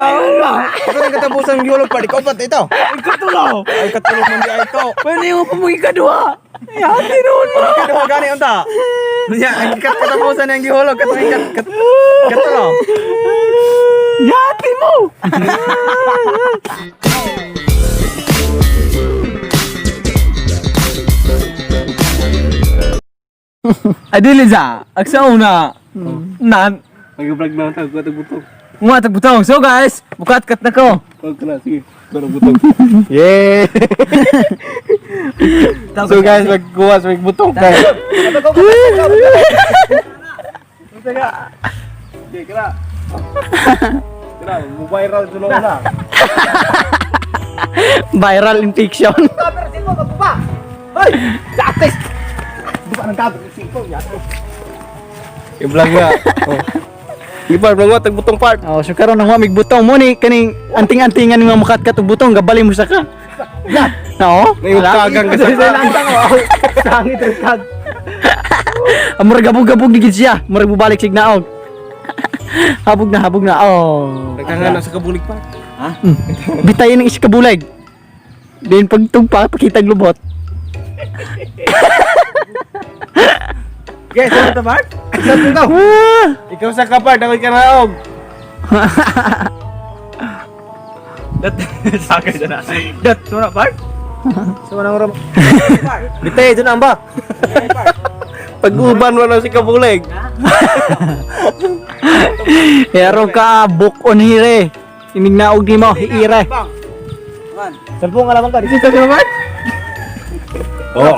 Ito ang katapusan ng gihulog pa. Ikaw pa ito. Ay, katulo. Ay, katulog man di ay ito. Pwede mo pa maging kadua. Ay, hati noon mo. Kadua gani unta. Nya, ang katapusan ng gihulog katong kat kat katulo. Yati mo. Ay, dili sa. Agsa una. Nan. Mag-vlog na ako, tag butong. Mga tagbutong. So guys, bukat-kat na ko. Huwag ka na, sige. Pero butong. Yeah. So guys, magkuha sa butong guys. Okay, kira. Kira, mo viral sa na. Viral infection. I-vlog na. Oh. I-vlog mo tag butong part. Oh, so karon nang mig butong mo ni kaning anting-antingan nga mukat-kat og butong gabali mo sa ka. Na. Oo. Naiukagang ka sa Sangit ang kag. Amor gabog-gabog ni gid siya. Murag bubalik sig naog. Habog na, habog na. Oh. Nagtangan na sa kabulig pa. Bitayin ang iskabulag. Then pagtugpa, pakitag lubot. Guys, ano to Bart? Sa to. Ah! Ikaw sa kapart, ako'y kanaog. Dat, sakay na. Dat, suna part. So nang ram. Bitay dyan ang ba? Pag-uban mo na si kabulig. Pero ka book on here. Inig naog nimo, hiire. Salpong alamang ka. Dito sa Bart. Oh.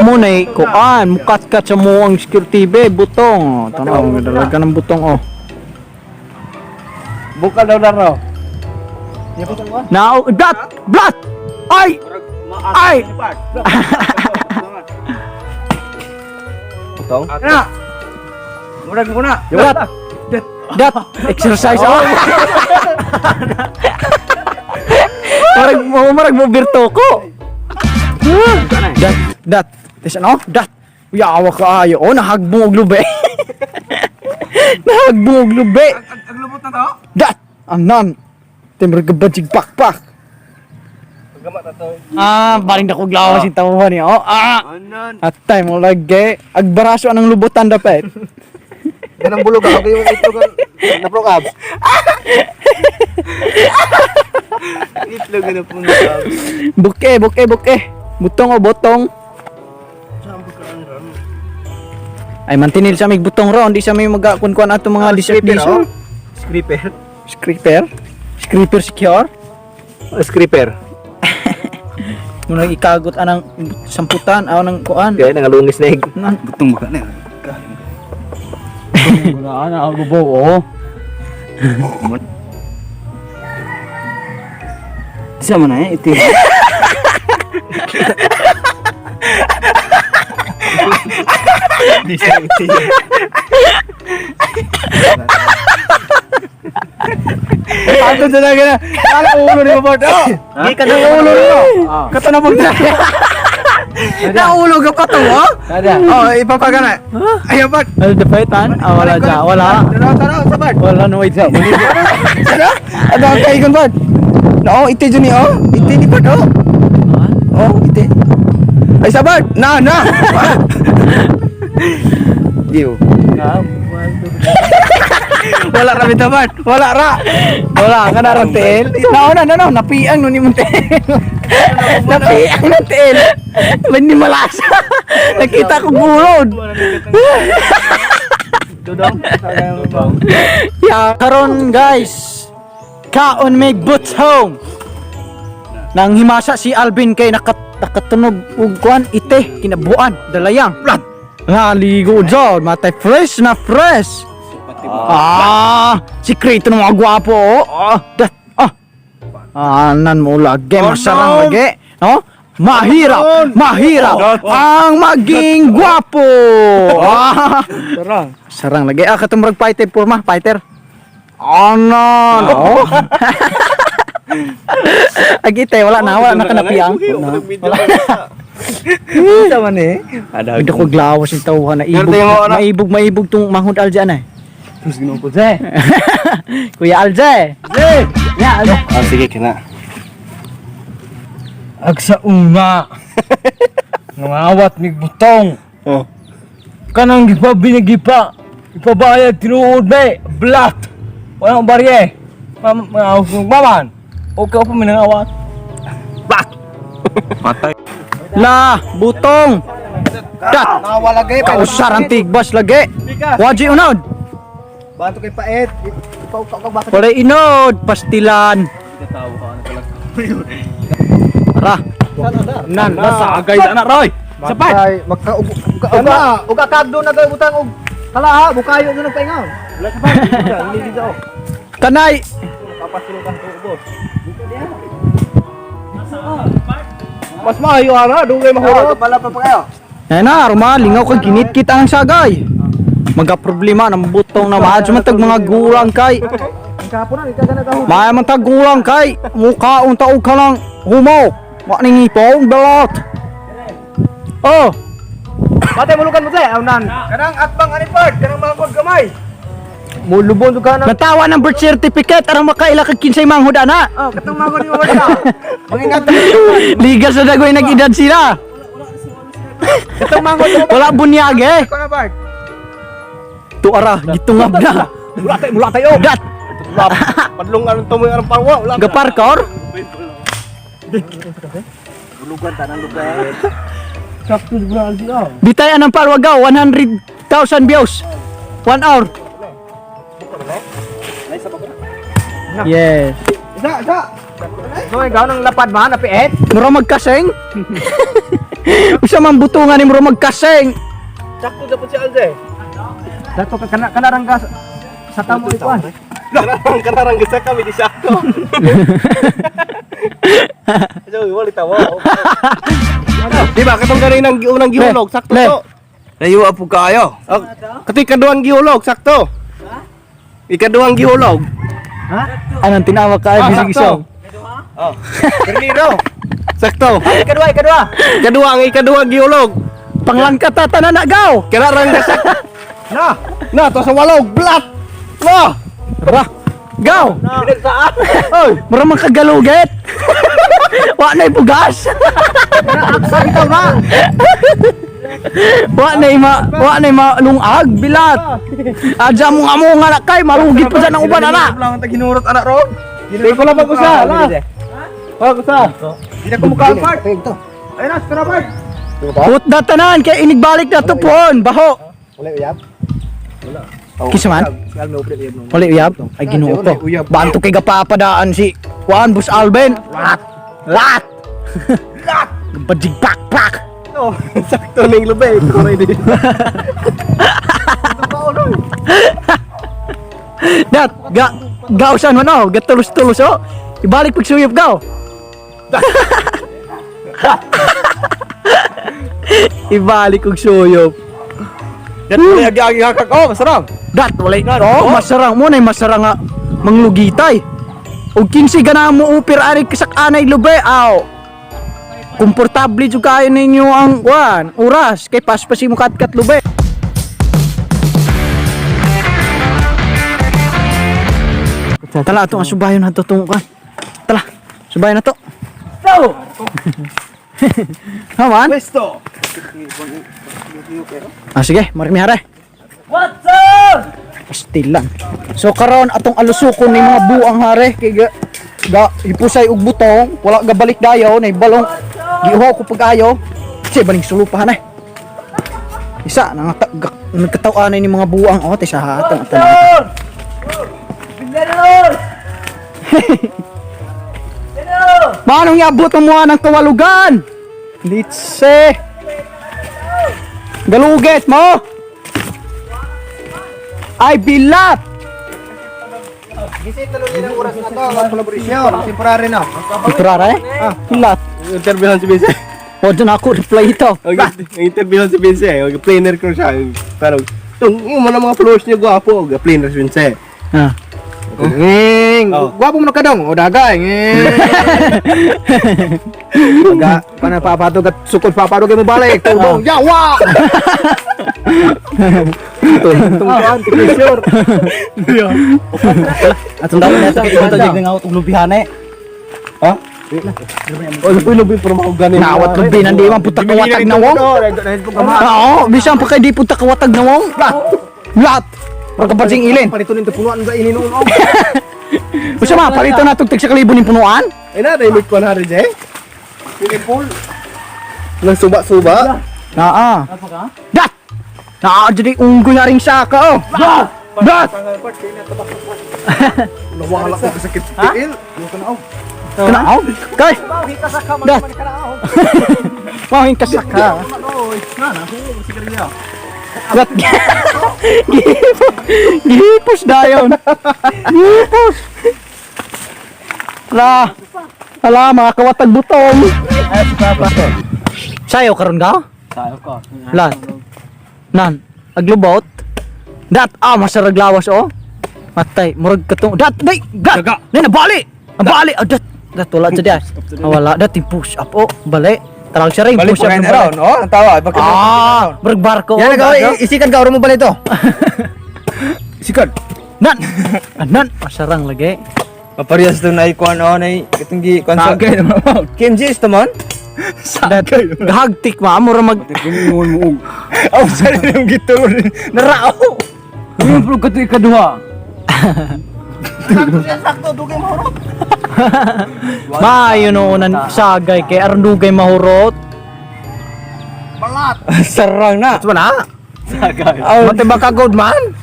Mo nay kuan, mukat-kat sa mo ang security be, butong. Oh, Tanaw, dalaga ng butong oh. Bukal daw na raw. Now, dat, blat. Ay! Ay! Butong? Na. Murag ko na. Dat. Dat, exercise oh. Marag mo, marag mo birto ko. Dat, dat. Tes ano? Dat. Yawa ka ayo. Oh, nahagbong og lube. Nahagbong og lube. Ang lubot na to? Dat. Anan. Timur gabajig pakpak. Ah, baring na kog lawas yung tawa niya. Oh, ah. Anan. Atay mo lagi. Agbaraso anang lubutan dapat. Yan ang bulog ako yung itlog na pro abs. Itlog na po na abs. Buke, buke, buke. Butong o botong. Ay, mantinil sa may butong ro. Hindi sa may magkakunkuan ato mga disir. Scraper. Scraper? Scraper secure? Scraper. Muna ikagot anang samputan, aw ng kuan. Kaya nangalungis na egg. Nan. Butong baka na. Wala na ako bo, oh. Isa man na eh, iti. Ato talaga na. Ala ulo ni Bart. Oh. Di ka na Ulo niyo. Katanabog na. Naulog ka to, oh. Kada. Oh, ipapagana. Ayaw Bart. Ano dapitan? Ah, wala dyan. Wala. Tanaw, tanaw sa Bart. Wala no wait. Sana? Ano ang kaigon Bart? No, ite dyan ni oh. Ite ni Bart oh. Oh, ite. Ay sa Bart. Na, na. Diyo. Wala ra bitaw Bart. Wala ra. Wala ka na ra tiil. Nauna na no, napiang no ni mong tiil. Napiang na tiil. Ba't ni malasa? Nakita ko gulod. Dudong. Ya, karon guys. Kaon may butong. Nang himasa si Alvin kay nakatunog og kuan ite kinabuan dalayang. Naligo jod, matay fresh na fresh. Ah, si Kratos ng mga gwapo oh. Ah, dat, ah. Anan mo lagi, masarang lagi. No? Mahirap, mahirap ang maging gwapo. Ah. Sarang. Sarang lagi. Ah, katumrag fighter purma, fighter. Ano? No? Agite, wala na, wala na kanapiyang. Wala. Unsa man eh? Ada. Hindi ko glawas yung tawhan na ibog. Pero tingnan mo, ano? Maibog, maibog tong manghod Alja na eh. Terus ginoo ko Zé. Kuya Alja. Ya, Alja. Ah, sige kana. Ag sa una, nangawat mig butong. Oh. Kanang gipa binigipa, ipabayad tinuod be, blat. Walang barye. Maman. Okay pa minangawat. Blat. Matay. La, butong. Dat. Nawala gay. Kausar ang tigbas lagi. Waji unod. Bato kay paet. Ipauka ka bakit? Wala inod, pastilan. Ra. Nan, Sagay na na Roy. Sapat. Magka uga uga kagdo na kay butang og kala ha, bukayo na nagpaingaw. Kanay. Mas maayo ana, dugay mahurot. Pala pa pa kayo. Ayan na, ruma, lingaw ka, ginit kita ang sagay. Maga problema ng butong na maadyo man tag mga gulang kay. Ang kapo na ikaw na kaho. Maya man tag gulang kay. Mukha unta og ka lang humo. Wa ning ipong balot. Oh, Batay mulukan mo tay, awnan. Kanang atbang ani part, kanang mangkod gamay. Mulubon ka na. natawa ng birth certificate aron makaila kag kinsay manghud ana. Oh, katong mangkod ni wala. Mangingat. Ligas na dagoy nag-edad sila. Katong mangkod mo. Wala bunyag eh. Ko na part. Tuara, gitungab na. Mula tayo, mula tayo. Dat, Padlong aron tumoy aron parwa, wala. gaparkor. Bulugan tanang lugar. Bitay anang parwagaw, 100,000 views. 1 hour. Yes. Isa, isa. So ikaw nang lapad man, napiet. Mura magkaseng. Usa man butungan ni mura magkaseng. Sakto dapat si Alze. Dato ka kana kanarang gas sa tamo ikuan. Kanarang kanarang gisa kami di sakto. So, wala tawa. Di ba katong ganing unang gihulog sakto Le. to. Layo po kayo. Oh, kati kaduang gihulog sakto. Ikaduhang gihulog. Anong tinawag ka ay Ah, bisig sakto. isaw. Oh. Berniro. Sakto. Ikadua, ikadua. Ikaduha ang ikaduha gihulog. Panglangkata tanan na gaw. Kanarang gisa. Na. Na to sa walog blat. Na. Ra. Gaw. Pinagsaan. Oy, mura man kagaluget. Wa na bugas. Sabi ka ma. Wa na ma lungag bilat. Adya mo nga mo nga na kay marugit pa sa nang uban ana. Lang ang taghinurot anak ro. Di ko lang pag-usa, la. Pag-usa. Di na kumukha ang part. Ayun na, tara part. Put na tanan kay inigbalik na to pohon baho. Wala uyab. Kisa man? Si Alme uplit uyab no. Wala uyab. Ay Ginoo ko. Banto kay gapapadaan si Juan Bus Alben. Lat. Lat. Lat. Badig pak pak. No, sakto ning lubay ko ready. Dat ga gausan man oh, gatulos-tulos oh. Ibalik pagsuyop gaw. Ibalik og suyop. Dat wala agi agi hakak oh, masarap. Dat wala. Oh, masarang mo na masarang nga manglugitay. Og 15 gana mo upir ari kasak anay lube aw. Komportable jud kayo ninyo ang kuan, oras kay paspasi mo katkat lube. Tala atong asubayon na to tong kuan. Tala, subayon na to. Go. Haman? Pwesto. Ah, sige, marimihare. What's up? Pastilan. So karon atong alusukon ni mga buang hare kay ga, ga hipusay og butong, wala ga balik dayo nay balong giuhaw ko pag-ayo. Kasi baning sulo pa hanay. Isa nagkataw-anay ni mga buang oh, sa atong atong. Manong yabot mo ng kawalugan? Litse. Galuget mo! Ay, bilat! Gisit na lang ng oras na to, ang kolaborasyon, temporary na. Iturara eh? Bilat. Interviewhan si Vince. O, dyan ako reply ito. Ang interviewhan si Vince. Ang planner ko siya. Parang, tung yung mga followers niya gwapo. Ang planner si Vince. Ah. Eh, Kaning gwapo mo na kadong. O dagay. Pagka panapapatog at sukod paparog mo balik. Tulong. Yawa. Tungtuan, pressure. Atong daw na ito kay ito jig nga og lubihane. Ha? Oh, lubi lubi pero maugani. Nawat lubi nandi man puta kawatag na wong. Oo, bisan pa kay di puta kawatag na wong. Lat. Pagkapasing ilin. Palito nito punuan sa ini noon. Usa ma palito na tug tig sa kalibo ning punuan. Eh na, dahil ko na rin eh. Pinipol. Nang suba-suba. Naa. Dat. Naa jadi unggoy haring saka oh. Dat. Dat. Nawala ko sakit sa tiil. Kanao. Kay. Dat. Mawin ka saka. Dat. Gihipos. Gihipos dayon. Gihipos. La. Ala, mga kawatag butong. Sayo karon ka? Sayo ko. Lat. Nan, aglubot. Dat ah masarag lawas oh. Matay, murag katong dat day dat. Nay nabali. Nabali ah, dat. Dat wala jud ah. Wala dat yung push up oh, bali. Tarang siya rin Balik push po up. kayo ng na bali. ron. Oh, ang tawa. Bakit? Ah, murag barko. Yan oh, nagawa, barko. isikan ka, oro mo pala ito. Isikan. Nan. Anan, masarang lagi. Kaparehas to na ikuan oh, na itong gi kuan sa. KMG is man. Dat gahagtik ma mura mag Oh, sorry yung gituro. Narao. Yung pro kato ikaduha. Maayo no nan sagay kay aron dugay mahurot. Sarang na. Ito na. Sagay. Oh, Mate baka gold man.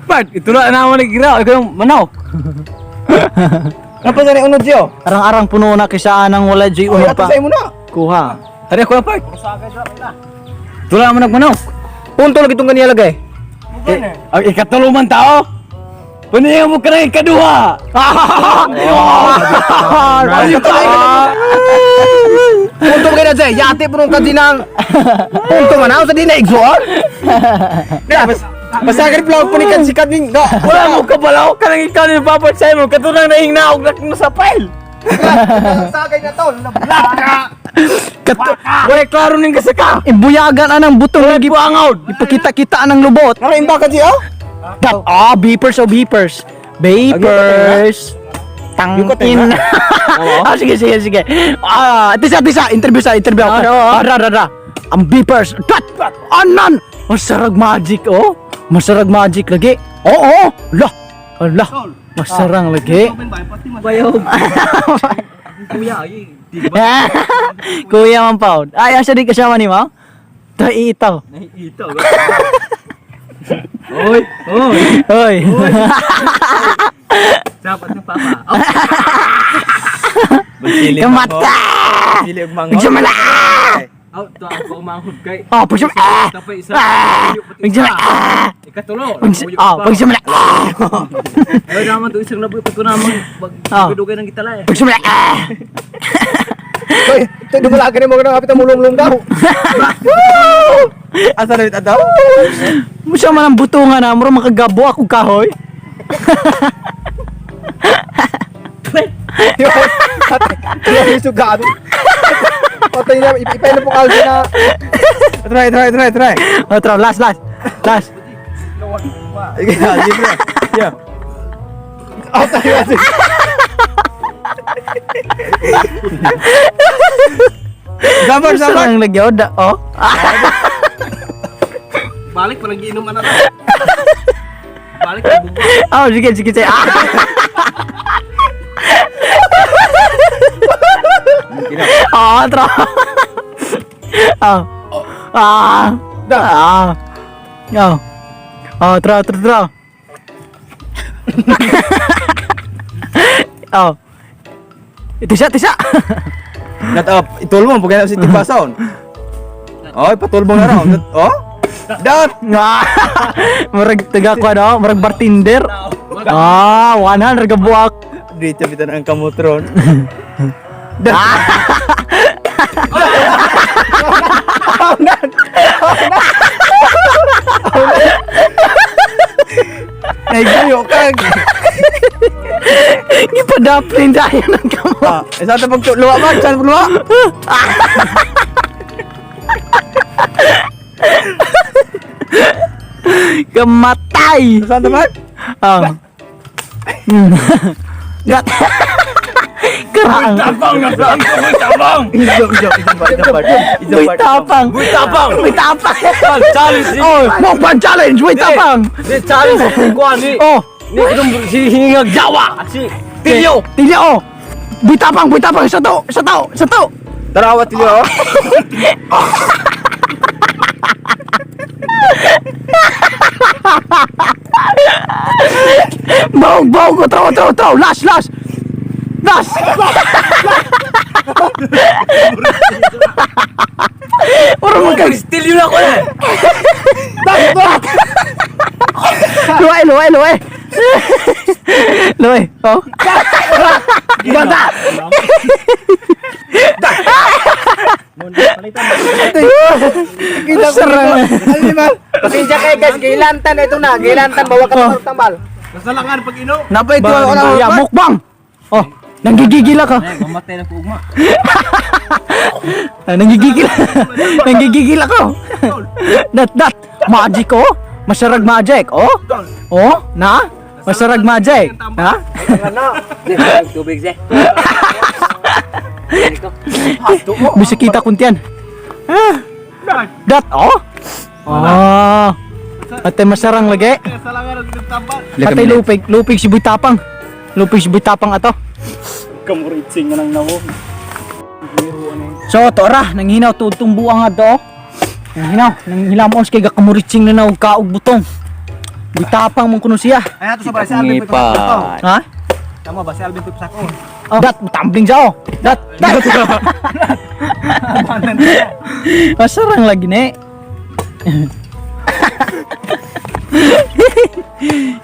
Pat, ito na naman naggira. Ikaw yung manaw. Napa sa ni unod siyo? Arang-arang puno na kaysa anang wala jay Oh, unod ato pa. sa imo na. Kuha. Hari ako na part. Ito na naman nagmanaw. Punto lagi itong kaniya lagay. Ang ikatulo man tao. Paniyan mo ka ng ikaduha. Punto kayo na siya. Yate po nung kadinang. Punto man ako sa di na igsuon. Basta ka vlog po ni kan sikat ning. No. Wala mo kabalaw ka ng ikaw ni Papa Simon. Katunang naing naog na sa file. Sagay na to. Kato, Wala klaro ning kasaka. Ibuyagan anang butong lagi Buangaw. Ipakita-kita anang lubot. Naraimba ka siya? Dat ah beepers oh beepers. Beepers. Tangin. Ah, sige sige sige. Ah, tisa tisa interview sa interview ako. Ah, ra ra ra. Ang beepers. Dat anan. Masarag magic oh. Masarag magic lagi. Oo. Oh, lah. Ala. Masarang lagi. Bayog. Kuya, ay. Di ba? Kuya man paud. Ay, asa di kasama ni mo? Ta itaw. Nahihito. Oy, oy. Hoy. Dapat ng papa. Oh. Kamata. Sili og mango. Nagsimula. Out to ako umanghod kay. Oh, pagsimula. Ah! Tapay isa. Ah! Pagsimula. Ah! Ikatulo. Ah, pagsimula. Ah! Ay naman to isang labuyo ko naman Ah. magdugay ng gitala eh. Pagsimula. Ah! Hoy, ito dumala ka mo ganang kapit ang mulong-mulong daw. Asa na ito daw? Musa man ang butungan na, mura makagabo ako kahoy. Yung sugado. Patay na, ipay na po kalsi na. Try, try, try, try. Oh, tara, last, last. Last. Sige, yeah. Oh, tayo kasi. Sabar, sabar. Sarang lagi, oh, da, oh. Balik pa nagiinom na to. Balik na bubo. Oh, sige, sige, sige. Ah! Oh, tara. Oh. Ah. Ah. Oh. Oh, tara, tara, tara. Oh. Tisa, tisa. Not up. Itulong, pag si Tibasaon. Oy, patulbong na raw. Oh? Dat! Ah, murag taga ko ano, murag bartender. Ah, 100 ka buwak. Dito bitan ang kamutron. Naiguyo ka. Padaplin tayo ng kamot. Ah, isa ta pag luwa ba? Sa luwa. Kamatay. Sa ta ba? Ah. Gat. Karaang. Tapang na lang! Tapang! Iso, iso, iso ba? Iso ba? Iso Uy, ba? tapang. Uy, tapang! Uy, tapang. Challenge! Oh, mukbang challenge. Uy, tapang. Di, challenge! Kuha ni! Oh, Ni, itong si Hingag Jawa! Si Tilyo! tingnan oh. Buy tapang, buy tapang. Sa to, sa to, sa to. Tarawa tiyo. Bawg, bawg. Otro, otro, otro. Last, last. Last. Oro mo kay Tilyo na ko na! Luway, luway, luway. Luway. Oh. Ganda. Kita ko. Ano ba? Pasensya kayo guys, gilantan ito na, gilantan bawa ka ng tambal. Nasalangan pag ino. Napay tuwa ko na. Ya, mukbang. Oh, nanggigigil ako. Mamatay na ko ugma. Ah, nanggigigil. Nanggigigil ako. Dat dat. Magic oh. Masarag magic oh. Oh, na? Masarag magic. Ha? Tubig siya. Bisa kita kuntian. Ah. Dat oh. Oh. Ate masarang lagi. Nasalangan ang tambal. Patay lupig, lupig si Buy Tapang. Lupig si Buy Tapang ato. Kamuritsing nga nang nawo. So, to ra, nanghinaw to tumbuang nga do. Nanghinaw, nanghilamos kay gakamuritsing na naog kaog butong. Buy Tapang mong kuno siya. Ay ato sa ba si Alvin Pipasako. Ha? Tama ba si Alvin Pipasako? Oh. Dat, tumbling siya oh. Dat, dat. Masarang lagi ne.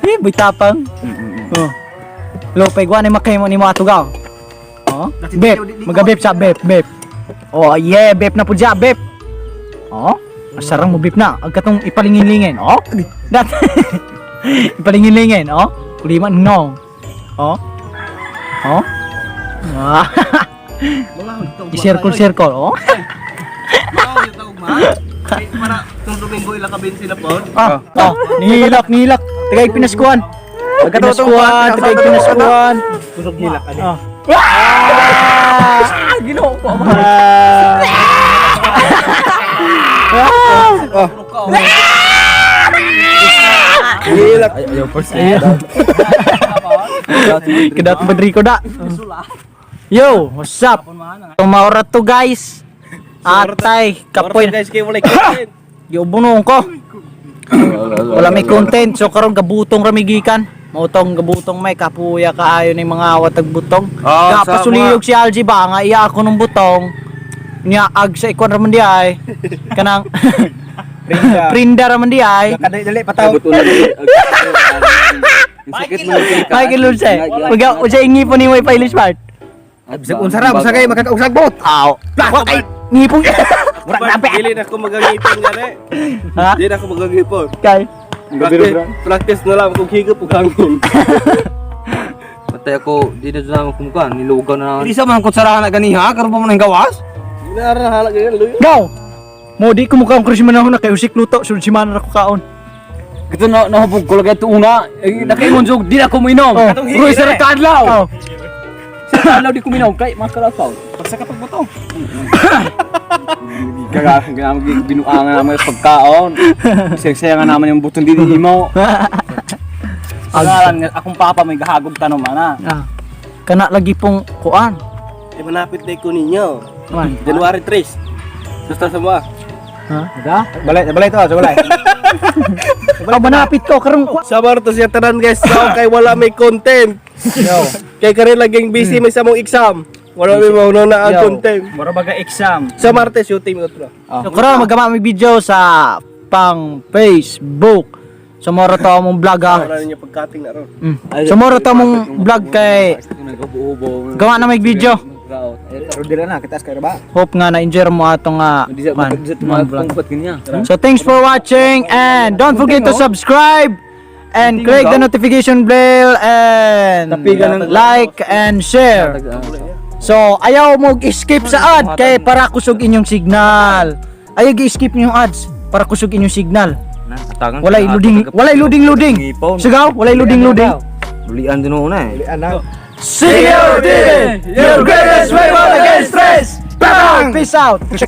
Eh, Buy Tapang. Oh. Lopeg, wa ni makay mo ni mo atugaw. Oh, bep, magabep sa bep, bep. Oh, yeah, bep na pud siya, bep. Oh, masarang mo bep na. Ang katong ipalingin-lingin, oh. Dat. Ipalingin-lingin, oh. Kuliman no. Oh. Oh. Ah. I-circle circle, oh. Para kung Domingo ila ka sila po. Ah, oh, nihilak, nihilak. Tagay pinaskuan. Pinaskuan, tagay pinaskuan. Kusog nila ka. Ah. Ah! Ginoo ko. Ah! Hilak. Ayaw first. Kedat Badriko da. Yo, what's up? Tumaurat to guys. Atay, kapoy. Guys, kayo wala content. Giubunon ko. Wala may content so karon gabutong ra mi gikan. Mao tong gabutong may kapuya kaayo ni mga awat ag butong. Ah, sa Kapasuliyog si Algie ba nga iya ako nung butong. Niya ag sa ikon ra man di ay. Kanang Prinda ra man di ay. Kadali pataw. Sakit mo. Michael Lulse. Maga usa ingipon ni may pailis part. Bisag unsa ra, bisag kay makakausag bot. Aw. Wa kay ngipon. Murag nape. Dili na ko magangipon gani. Ha? Dili na ko magangipon. Kay. Practice, practice na lang kung higop ug hangin. Patay ako, di na dyan ako kumukuha. Nilugaw na Hindi sa man kutsarahan na ganiha, karon pa mo nang gawas. Ginara halak ganyan luyo. Go. Mo di ko mukhang krus man ako na kay usik luto sulod si man ako kaon. Ito na nahubog ko lagi ito una. Eh, nakaingon jog, di na ako mainom. Oh. Roy sa kadlaw. Oh. Sa kadlaw di ko minom kay mga kalapaw. Pagsa ka pagbutong. Binuangan naman yung pagkaon. Sayang naman yung butong di mo. Agalan akong papa may gahagog tanom ana. Ah. Kana lagi pong kuan. Eh manapit na ko ninyo. Man. January 3. Susta sa mga. Ha? Balay, balay to, sa balay. Oh, manapit ko karon kuan. Sabar to siya tanan guys. So kay wala may content. Kay karon laging busy may sa mong exam. Wala may mauno na ang content. Mura baga exam. Sa Martes shooting otro. So karon magama mi video sa pang Facebook. Sumoro to among vlog ha. Wala ninyo pagkating na ron. Sumoro to among vlog kay gawa na may video. Pero dili na kita kay ba. Hope nga na-enjoy mo atong nga man, man vlog. So thanks for watching and don't forget to subscribe And click the notification bell and like and share. So, ayaw mo skip sa ad kay para kusog inyong signal. Ayaw gi-skip inyong ads para kusog inyong signal. Walay loading, walay loading loading. Sigaw, walay loading loading. Bulian din una eh. CKO TV, your greatest weapon against stress. Bye. Peace out.